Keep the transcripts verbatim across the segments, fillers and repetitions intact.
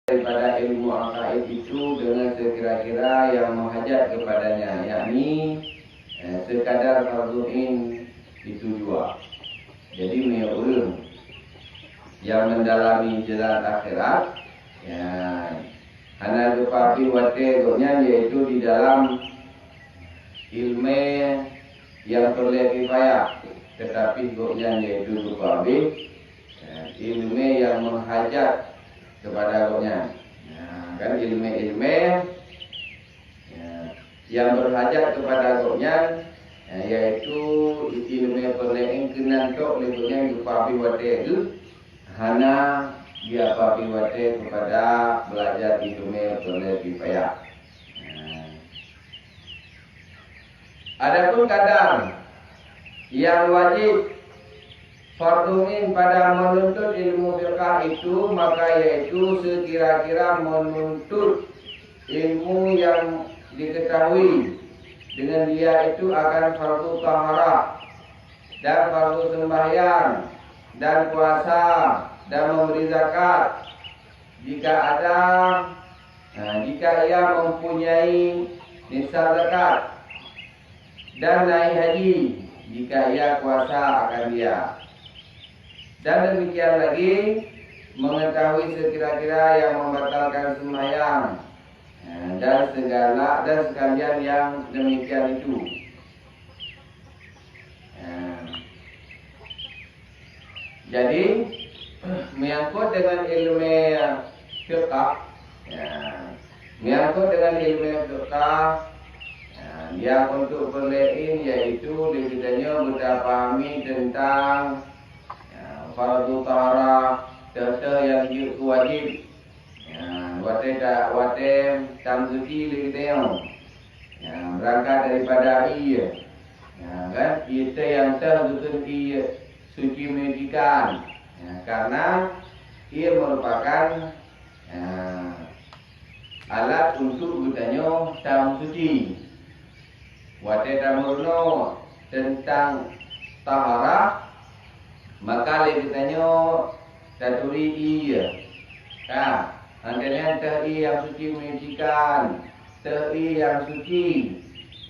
daripada ilmu aqaid itu dengan sekira-kira yang menghajat kepadanya, yakni, eh, sekadar fardhu ain itu jua. Jadi, meunyoe ureuëng yang mendalami jalan akhirat, ya, hana geupeuhabéh watée gobnyan, yaitu di dalam ilmu yang peureulée kifayah, tetapi gobnyan yaitu geupeuhabéh, ya, ilmu yang menghajat kepada gobnyan. Ya, kan ilmu-ilmu, ya, yang berhajat kepada gobnyan, ya, yaitu ilmu peureulée keunan tok lé gobnyan geupeuhabéh watée geuh, hana geupeuhabéh watée kepada belajar ilmu peureulée kifayah. Ya. Adapun kadar yang wajib fardhu ain pada menuntut ilmu fiqah itu, maka yaitu sekira-kira menuntut ilmu yang diketahui dengan dia itu akan fardhu taharah dan fardhu sembahyang dan puasa dan memberi zakat jika ada, nah, jika ia mempunyai nisab zakat, dan naik haji jika ia kuasa akan dia. Dan demikian lagi mengetahui sekira-kira yang membatalkan sembahyang, eh, dan segala, dan sekalian yang demikian itu. Eh, jadi, menyangkut dengan ilmu fiqah, ya, menyangkut dengan ilmu fiqah, ya, yang untuk peureulée ain yaitu di geutanyoe beutapahami tentang, ya, fardhu taharah, teuh-teuh nyang jeuet keu wajéb. Ya, watée ta-, watée tameusuci lé geutanyoe. Ya, beurangkat daripada ié. Ya, kan? Ié teuh nyang teuh geukheun ié suci menyucikan. Ya, karena ié merupakan, ya, alat untuk geutanyoe tameusuci. Watée tameurunoe teuntang taharah, maka lé geutanyoe taturi ié. Ka, meunan teuh ié nyang suci menyucikan, teuh ié nyang suci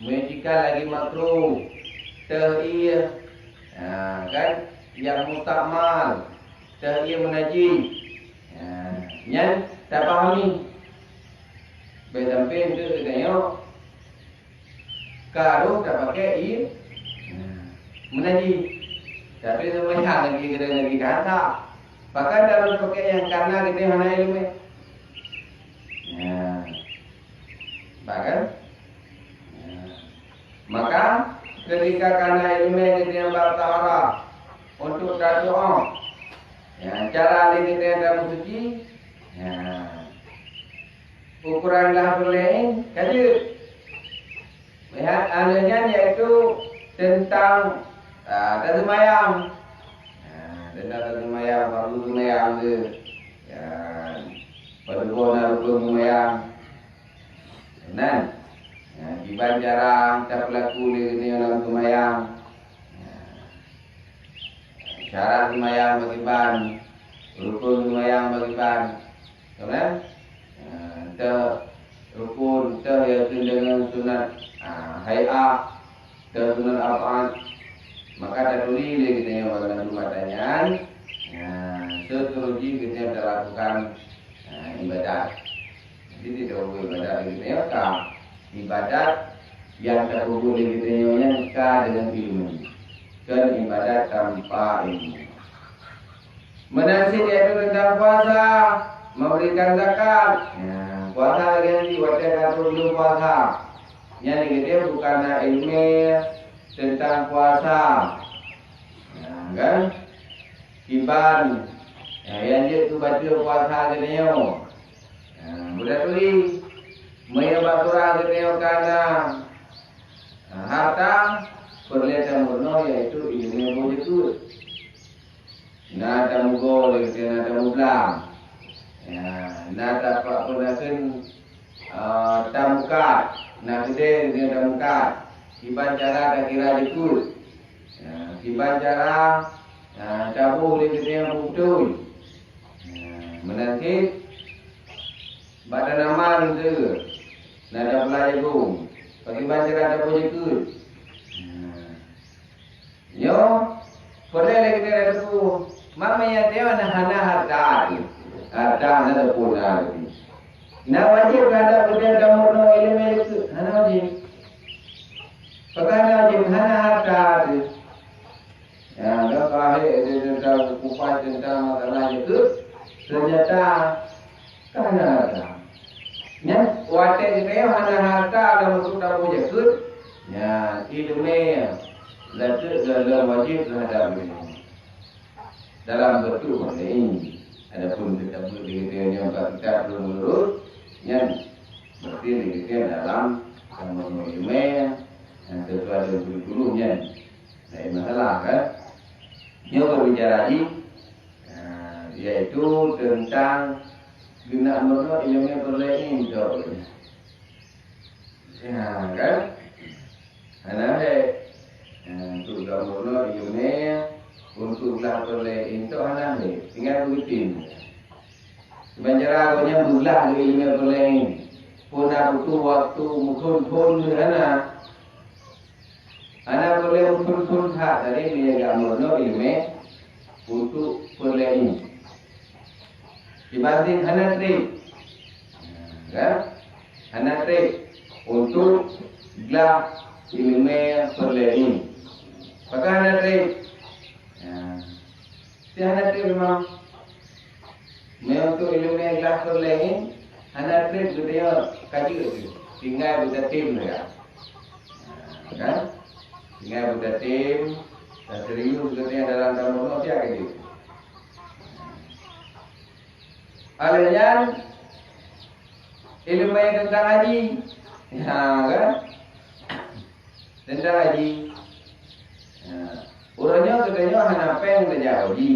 menyucikan lagi makruh, teuh ié, ha, kan, nyang mustakmal, teuh ié meunajih. Ha, nyan tapahami. Bék sampai eunteuk geutanyoe ka roh tapakée ié meunajih. Tapi seumayang lagi, keuneuk lagi ka hana. Pakon taroh tapakée nyang kana geutanyoe hana iéleumé. Nah, bah kan? Nah. Maka, ketika kana iéleumé geutanyoe bak taharah untuk tatu'oh, ya, cara lé geutanyoe tameusuci, ya, ukuran dah peureulée ka jeuet. Lihat, anu nyan yaitu tentang, ah, taseumayang. Ah, tentang taseumayang, fardu seumayang tu. Ya, padub na rukun seumayang. Nan, ya, kiban cara tapeulaku lé geutanyoe lam seumayang. Ya. Syarat seumayang pakriban, rukun seumayang pakriban. Kan? Ah, teuh rukun, teuh nyang deungon sunat, ah, hai'ah, teuh sunat ab'ad. Maka taturi lé geutanyoe bak lam mata nyan, ah, seuteuruji geutanyoe talakukan, ah, ibadat. Jadi, tidak boleh ibadat lé geutanyoe ka ibadat nyang tapeubuet lé geutanyoe nyan ka deungon iéleumé. Kon ibadat tanpa iéleumé. Meunan cit yaitu tentang puasa, memberikan zakat. Ya, puasa lagée nyan watée ka troh buleuen puasa. Nyan lé geutanyoe bukan na iéleumé tentang puasa. Ya, kan? Kiban, ya, nyang jeuet keu bateue puasa geutanyoe. Nah, mudah turi, meunyoe bak surah geutanyoe ka na, nah, harta, peureulée tameurunoe, yaitu iéleumé boh jeuet. Na tameugoe lé geutanyoe, na tameublang. Ya, na tapak peunaseuen, eh, tamukat, na keudée geutanyoe tamukat. Kiban cara takira jeuet. Ya, kiban cara, ya, taboh lé geutanyoe beubeutôi. Ya, meunan cit, Bak tanaman tu, na tapeulai jagung. Pakriban cara taboh jakeuet? Nah. Nyoe, peureulée lé geutanyoe tateupeue, mak manyang nyoe na hana hareuta teuh. Hareuta na teupeu na teuh. Na wajéb teuhadap geutanyoe tameurunoe iéleumé jakeuet? Hana wajéb. Pakon hana wajéb? Hana hareuta teuh. Ya, dah bahé dia tentang kupas tentang masalah jakeuet, ternyata ka hana hareuta. Nyan, watée geutanyoe hana hareuta lam untuk taboh jakeuet, nyan, iéleumé jakeuet lom-lom wajéb teuhadap geutanyoe dalam bentuk peureulée. Adapun kitab geutanyoe nyoe bak kitab meunurot, nyan berarti geutanyoe dalam tameurunoe iéleumé, nyan sesuai dengan kurikulum nyan. Laén masalah, kan? Nyoe berbicara jih, ah, yaitu tentang geunak meurunoe iéleumé peureulée nyan. Ya, kan? Hana lé. Ah, untuk geunak meurunoe iéleumé, untuk glah peureulée nyan hana lé. Tinggai beutem. Sementara gobnyan beuglah keu iéleumé peureulée nyan, peue na butuh waktu meuthon-thon lé hana. Hana peureulée meuthon-thon that tadi meunyoe geunak meurunoe iéleumé untuk peureulée nyan. Dibandéng hana treb. Kan? Hana treb untuk glah iéleumé peureulée nyan. Pakon hana treb? Ya. Ti hana treb memang. Meunyoe untuk iéleumé glah peureulée nyan, hana treb geutanyoe ka jeuet teuh. Tinggai beutatem sagai. Kan? Tinggai beutatem, taserius geutanyoe dalam tameurunoe siat ka jeuet. Óh lheueh nyan, iéleumé teuntang haji. Ha, kan? Teuntang haji. Ha. Uroe nyoe geutanyoe hana péng tajak haji.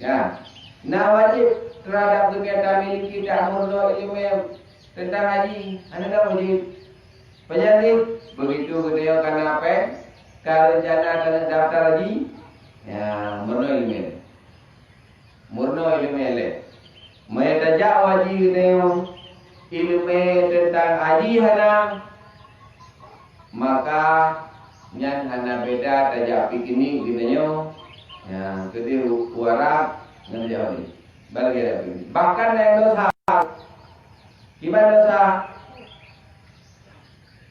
Ya. Na wajéb teuhadap geutanyoe tamiliki tameurunoe iéleumé teuntang haji? Hana na wajéb. Pajan jih, begitu geutanyoe ka na péng, ka reuncana keuneuk daftar haji, ya, meurunoe iéleumé. Meurunoe iéleumé lé. Meunyoe tajak haji geutanyoe, iéleumé teuntang haji hana, maka nyan hana beda tajak piknik geutanyoe, ya, keudeh u Arab ngon tajak haji. Ban lagée tajak piknik. Bahkan na nyang desya. Kiban desya.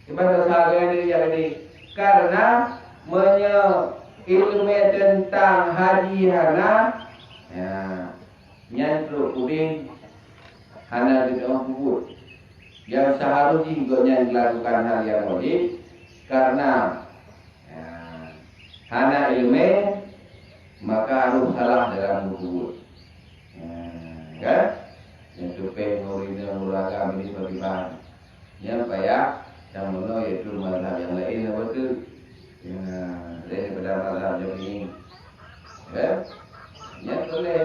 Kiban desya geutanyoe jadi. Karena meunyoe iéleumé teuntang haji hana, ya, nyan trok udeb hana geutanyoe peubuet. Nyang seuharôh jih gobnyan geulakukan hal nyang wajéb, karena, ya, hana iéleumé, maka harôh salah dalam meubuet. Ya, kan? Nyang teupeng ngon ureueng inong ureueng agam ini pakriban. Nyang payah tameurunoe yaitu mazhab nyang laén, apa tu? Ya, laén daripada mazhab Syafi'i. Ya? Nyan peureulée.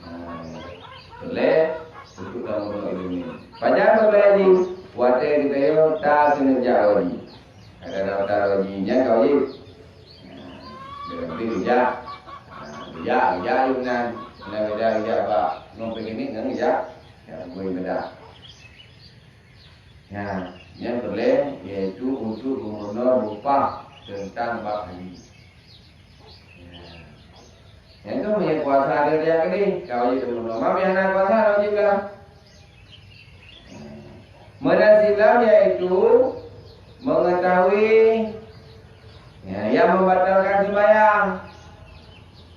Ha, peureulée untuk tameurunoe iéleumé. Pajan peureulée jih? Watée geutanyoe takeuneuk jak haji. Ada daftar haji, nyan ka wajéb. Ha, berarti geujak. Ha, geujak, geujak yue nan. Hana beda geujak bak ngon piknik ngon geujak. Ya, bui beda. Nyan, nyang peureulée yaitu untuk geumeurunoe bupah teuntang bab haji. Nyan. Nyan tu meunyoe kuasa ada dia tadi, ka wajéb geumeurunoe. Meunyoe hana kuasa, hana wajéb lah. Meunan cit lom yaitu mengetahui, ya, yang membatalkan sembahyang.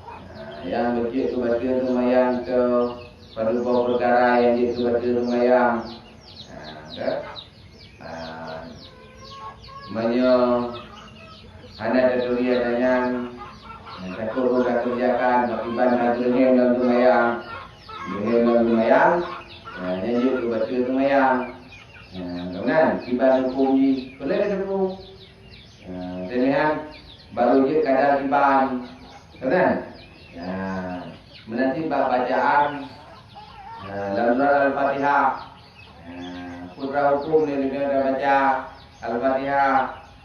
Ha, nyang jeuet keu bateue seumayang keu padub boh peukara nyang jeuet keu bateue seumayang. Ha, ka? Ha, meunyoe hana taturi ata nyan, ha, takot lôn takeureujakan, pakriban that geuhém lom seumayang. Geuhém lom seumayang, ha, nyan jeuet keu bateue seumayang. Ha, meunan, kiban hukôm jih, peureulée tateupeue. Ha, dan nyan baru jeuet kadar kiban. Kan? Ha, meunan cit bak bacaan, ha, lam surat Al-Fatihah. Ha, peue hukôm lé geutanyoe tabaca Al-Fatihah.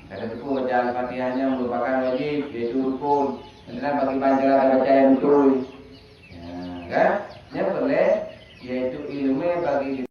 Ka tateupeue baca Al-Fatihah nyan merupakan wajéb, yaitu rukon. Meunan bak kiban cara tabaca nyang beutôi. Ha, kan? Nyan peureulée yaitu iéleumé bagi